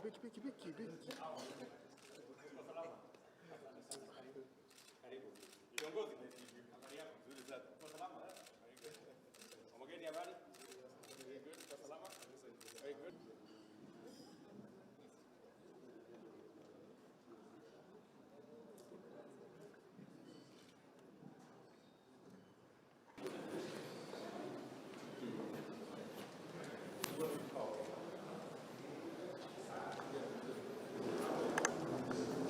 Biki, biki, biki, biki. Karibu. Kiongozi, habari yako? Nzuri sana. Uko salama? Very good. Wageni habari? Very good. Uko salama? Very good.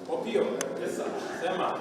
Opio. Yes, sir. Sema.